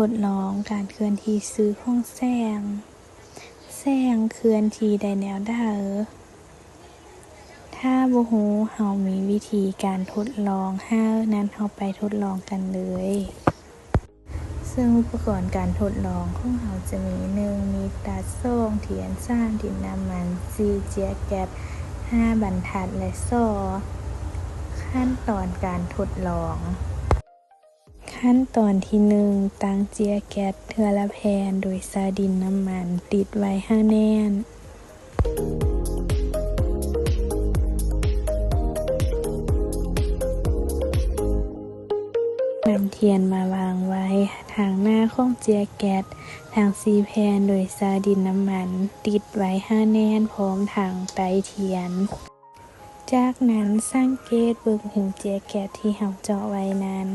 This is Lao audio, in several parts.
ທົດລອງການເຄື່ອນທີ່ສື່ຂອງແສງ. ແສງເຄື່ອນທີ່ໄດ້ແນວໃດ? ຖ້າບໍ່ຮູ້, ເຮົາມີວິທີການທົດລອງໃຫ້, ນັ້ນເຮົາໄປທົດລອງກັນເລີຍ. ເຊິ່ງອຸປະກອນການທົດລອງຂອງເຮົາຈະມີ ໜຶ່ງ ມີດຕັດ, ສອງ ທຽນ, ສາມ ດິນນ້ຳມັນ, ສີ່ ເຈ້ຍແກັດ, ຫ້າ ບັນທັດ ແລະ ຊໍ. ຂັ້ນຕອນການທົດລອງ. ຂັ້ນຕອນທີໜຶ່ງ, ຕັ້ງເຈ້ຍແກັດເທື່ອລະແຜ່ນໂດຍໃຊ້ດິນນ້ຳມັນຕິດໄວ້ໃຫ້ແໜ້ນ. ນຳທຽນມາວາງໄວ້ທາງໜ້າຂອງເຈ້ຍແກັດທັງສີ່ແຜ່ນ ໂດຍໃຊ້ດິນນ້ຳມັນຕິດໄວ້ໃຫ້ແໜ້ນ ພ້ອມທັງໄຕ້ທຽນ. ຈາກນັ້ນ, ສັງເກດເບິ່ງຮູເຈ້ຍແກັດທີ່ເຮົາເຈາະໄວ້ນັ້ນ.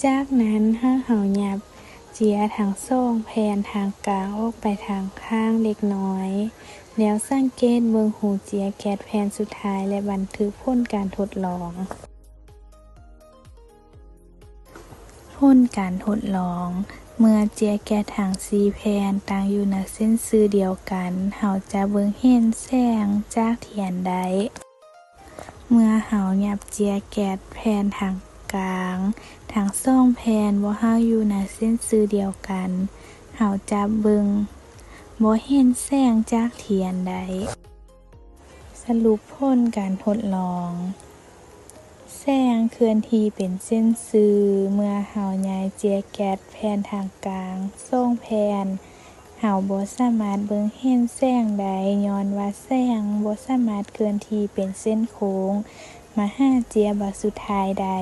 ຈາກນັ້ນ, ໃຫ້ເຮົາຫຍັບເຈ້ຍທັງສອງແຜ່ນທາງກາງອອກໄປທາງຂ້າງເລັກນ້ອຍ, ແລ້ວສັງເກດເບິ່ງຮູເຈ້ຍແກັດແຜ່ນສຸດທ້າຍ ແລະ ບັນທຶກຜົນການທົດລອງ. ຜົນການທົດລອງ, ເມື່ອເຈ້ຍແກັດທັງສີ່ແຜ່ນຕັ້ງຢູ່ໃນເສັ້ນຊື່ດຽວກັນ, ເຮົາຈະເບິ່ງເຫັນແສງຈາກທຽນໄດ້. ເມື່ອເຮົາຫຍັບເຈ້ຍແກັດແຜ່ນທາງກາງທັງສອງແຜ່ນບໍ່ໃຫ້ຢູ່ໃນເສັ້ນຊື່ດຽວກັນ, ເຮົາຈະເບິ່ງບໍ່ເຫັນແສງຈາກທຽນໄດ້. ສະຫຼຸບຜົນການທົດລອງ. ແສງເຄື່ອນທີ່ເປັນເສັ້ນຊື່ ເມື່ອເຮົາຍ້າຍເຈ້ຍແກັດແຜ່ນທາງກາງສອງແຜ່ນ, ເຮົາບໍ່ສາມາດເບິ່ງເຫັນແສງໄດ້ ຍ້ອນວ່າແສງບໍ່ສາມາດເຄື່ອນທີ່ເປັນເສັ້ນໂຄ້ງມາຫາເຈ້ຍບາດສຸດທ້າຍໄດ້.